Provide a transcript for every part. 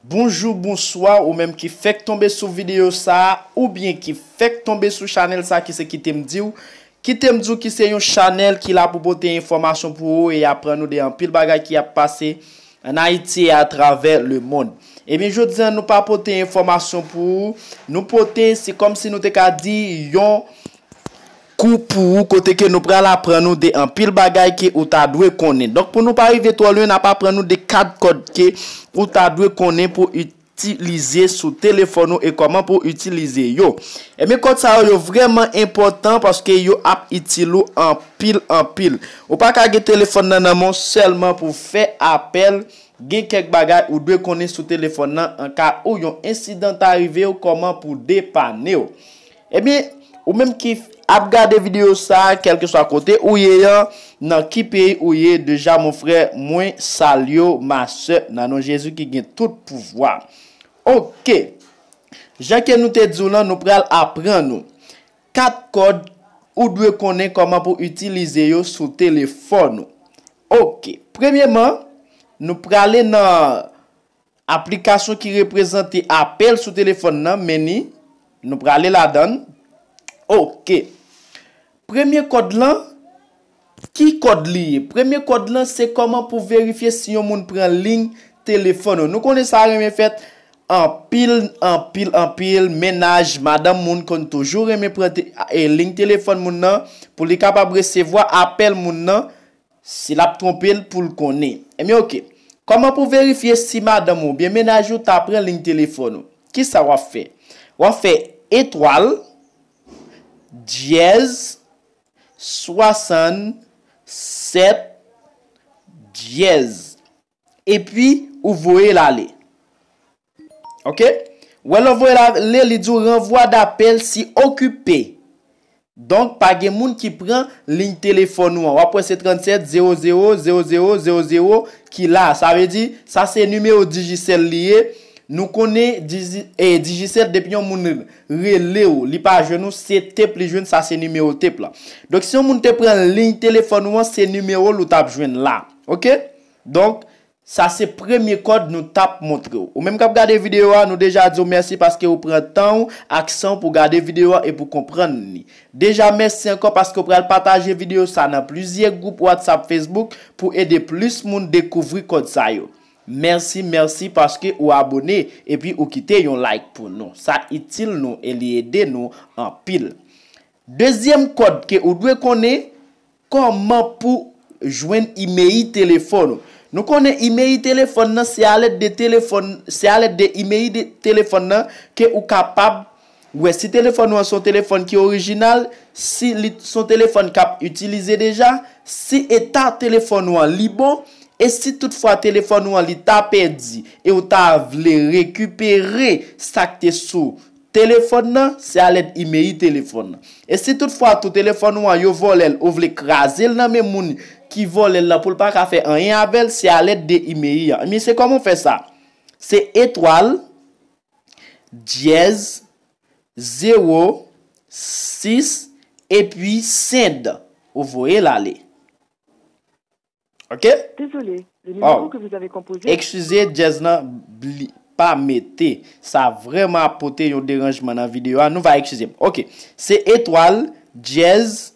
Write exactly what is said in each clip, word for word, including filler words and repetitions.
Bonjou, bonswa, ou menm ki fèk tonbe sou videyo sa a, oubyen ki fèk tonbe sou chanèl sa a, ki se kite m di w, kite m di w ki se yon chanèl ki la pou pote enfòmasyon pou ou e aprann ou de anpil bagay ki ap pase ann Ayiti e atravè lemonn. Ebyen, jodi a, nou pa pote enfòmasyon pou ou, nou pote, se kòmsi nou te ka di, yon kou pou ou, kote ke nou pral aprann ou de anpil bagay ke ou ta dwe konnen. Donk, pou nou pa rive twò lwen, n ap aprann ou de kat kòd ke ou ta dwe konnen pou itilize sou telefòn ou e kòman pou itilize yo. Ebyen, kòd sa yo, yo vrèman enpòtan paske yo ap itil ou anpil, anpil. Ou pa ka gen telefòn nan nan men w sèlman pou fè apèl. Gen kèk bagay ou dwe konnen sou telefòn nan an ka ou yon ensidan ta rive w, kòman pou depane w. Ebyen, ou menm ki ap gade videyo sa a, kèlkeswa kote ou ye an, nan ki peyi ou ye, deja, mon frè, mwen salye w, ma sè, nan non Jezi ki gen tout pouvwa. Oke. Jan ke nou te di w lan, nou pral aprann ou kat kòd ou dwe konnen kòman pou itilize yo sou telefòn ou. Oke. Premyeman, nou prale nan aplikasyon ki reprezante apèl sou telefòn nan, men ni, nou prale ladan l. Oke. Premye kòd lan, ki kòd li ye? Premye kòd lan, se kòman pou verifye si yon moun pran liy telefòn ou. Nou konnen sa renmen fèt anpil, anpil, anpil. Mennaj, madanm moun konn toujou renmen pran te, e, liy telefòn moun nan pou li kapab resevwa apèl moun nan. Si l ap twonpe l pou l konnen. Ebyen, oke. Kòman pou verifye si madanm ou oubyen mennaj ou ta pran liy telefòn ou? Kisa w ap fè? W ap fè etwal, dyèz, swasannsèt, dyèz. Epi, ou voye l ale. Oke? Ou wè lè w voye l ale, li di w renvoi d'appel si okipe. Donk, pa gen moun ki pran liy telefòn ou an. W ap wè se trannsèt zewo zewo zewo zewo zewo zewo ki la. Sa vle di, sa se nimewo Digicel li ye. Nou konnen Digi-, eh, Digicel, depi yon moun rele w, li pa jwenn ou, se tep li jwenn, sa se nimewo tep la. Donk, si yon moun te pran liy telefòn ou an, se nimewo l ou t ap jwenn la. Oke? Donk, sa se premye kòd nou t ap montre w. Ou menm k ap gade videyo a, nou deja di w mèsi paske ou pran tan w ak san w pou gade videyo a e pou konprann li. Deja, mèsi ankò paske w pral pataje videyo sa nan plizyè gwoup WhatsApp, Facebook pou ede plis moun dekouvri kòd sa yo. Mèsi, mèsi paske ou abone epi ou kite yon like pou nou. Sa itil nou e li ede nou anpil. Dezyèm kòd ke ou dwe konnen, kòman pou jwenn imei telefòn ou. Nou konnen imei telefòn nan se alèd de telefòn, se alèd de imei de telefòn nan ke ou kapab wè si telefòn ou an se yon telefòn ki orijinal, si li se yon telefòn k ap itilize deja, si eta telefòn ou an li bon, e si toutfwa telefòn ou an li ta pèdi e ou ta vle rekipere sa k te sou telefòn nan, se alèd imei telefòn nan. E si toutfwa tou telefòn ou an yo vòlè l, ou vle kraze l nan men moun ki vòlè l lan pou l pa ka fè anyen avè l, se alèd de imei an. Ebyen, se kòman w fè sa? Se etwal, dyèz, zewo, sis, epi send. Ou voye l ale. Oke? Désolé, le numéro que vous avez composé. Eskize, dyèz lan, bli-, pa mete. Sa vrèman ap pote yon deranjman nan videyo a. Nou va eskize m. Oke. Se etwal, dyèz,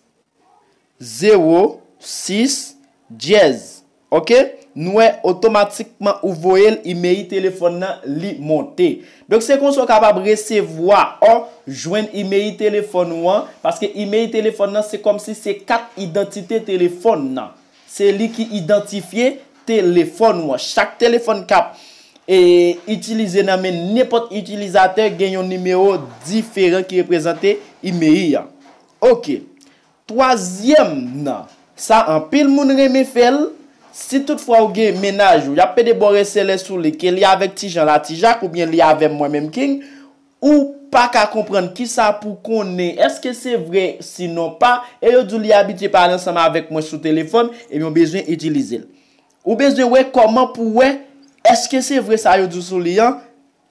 zewo, sis, dyèz. Oke? Nou wè otomatikman ou voye l, imei telefòn nan, li monte. Donk, se konsa w kapab resevwa, ò, jwenn imei telefòn ou an, paske imei telefòn nan, se kòmsi se kat idantite telefòn nan. Se li ki idantifye telefòn ou an. Chak telefòn k ap, e, itilize nan men nenpòt itilizatè gen yon nimewo diferan ki reprezante imei an. Oke. Twazyèm nan, sa anpil moun renmen fè l. Si toutfwa ou gen mennaj ou, y ap pede ba w S L S sou li, ke li avèk Tijan Latijak oubyen li avè m, mwen menm King, ou pa ka konprann kisa pou konnen èske se vre, sinon pa, e yo di w li abitye pale ansanm avèk mwen sou telefòn, ebyen w bezwen itilize l. Ou bezwen wè kòman pou wè èske se vre sa yo di w sou li an.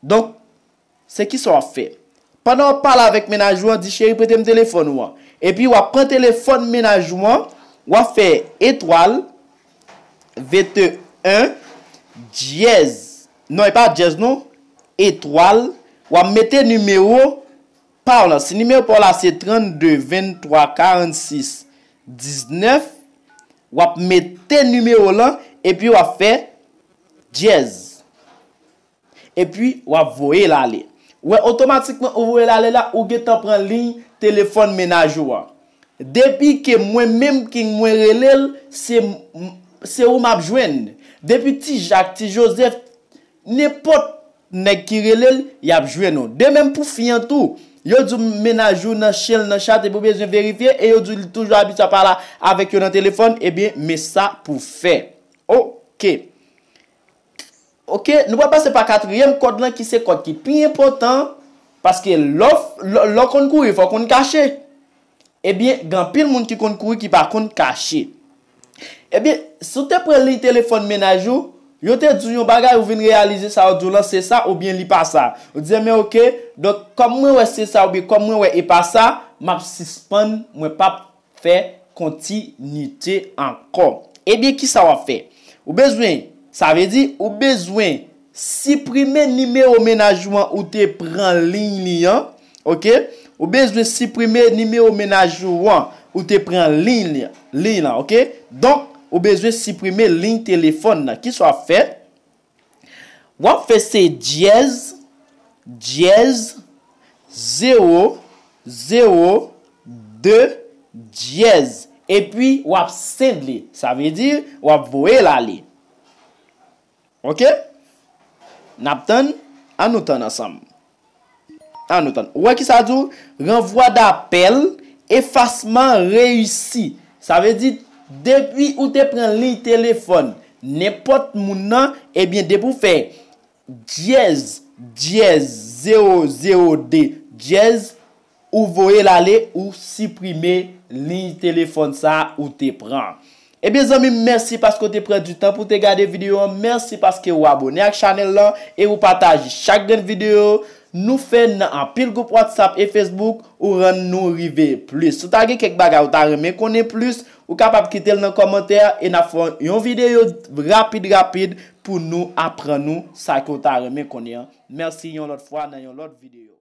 Donk, se kisa w ap fè? Pandan w ap pale avèk mennaj ou an, di, cheri, prete m telefòn ou an. Epi w ap pran telefòn mennaj ou an, w ap fè etwal, venteyen, dyèz. non, e pa dyèz non, etwal, w ap mete nimewo pa w lan. Si nimewo pa w la se trannde venntwa karannsis diznèf, w ap mete nimewo lan epi w ap fè dyèz. Epi w ap voye l ale. Ou wè, otomatikman ou voye l ale la, ou gentan pran liy telefòn mennaj ou an. Depi ke mwen menm King mwen rele l, se, se ou m ap jwenn. Depi Ti Jak, Ti Jozèf, nenpòt nèg ki rele l, y ap jwenn ou. De menm pou fi an tou. Yo di w mennaj ou nan chen l nan chat epi w bezwen verifye e yo di w li toujou abitye ap pale avèk yo nan telefòn, ebyen, men sa pou fè. Oke. Oke, nou pral pase pa katriyèm kòd lan ki se kòd ki pi enpòtan, paske lè w f-, lè, lè w konn kouri, fò w konn kache. Ebyen, gen anpil moun ki konn kouri ki pa konn kache. Ebyen, si w te pran liy telefòn mennaj ou, yo te di w yon bagay, ou vin reyalize sa yo di w lan se sa oubyen li pa sa. Ou di, enben oke, donk, kòm mwen wè se sa oubyen kòm mwen wè e pa sa, m ap sispann, mwen p ap fè kontinite ankò. Ebyen, kisa w ap fè? Ou bezwen, sa vle di, ou bezwen siprime nimewo mennaj ou an ou te pran liy li an, oke? Ou bezwen siprime nimewo mennaj ou an ou te pran liy li, liy lan, oke? Donk, ou bezwen siprime liy telefòn nan. Kisa w ap fè? W ap fè se dyèz, dyèz, zewo, zewo, de, dyèz. Epi w ap send li. Sa vle di, w ap voye l ale. Oke? N ap tann, ann nou tann ansanm. Ann nou tann. Ou wè ki sa di w? Renvwa dapèl, efasman reyisi. Sa vle di, depi ou te pran liy telefòn nenpòt moun nan, ebyen, depi w fè dyèz, dyèz, zewo, zewo, de, dyèz, ou voye l ale, ou siprime liy telefòn sa a ou te pran. Ebyen, zanmi m, mèsi paske w te pran du tan pou w te gade videyo an. Mèsi paske w abone ak chanèl lan e ou pataje chak grenn videyo nou fè nan anpil gwoup WhatsApp e Facebook. Ou rann nou rive plis. Si w ta gen kèk bagay ou ta renmen konnen plis, ou kapab kite l nan kòmantè e n ap fè yon videyo rapid, rapid pou nou aprann ou sa ke w ta renmen konnen an. Mèsi yon lòt fwa nan yon lòt videyo.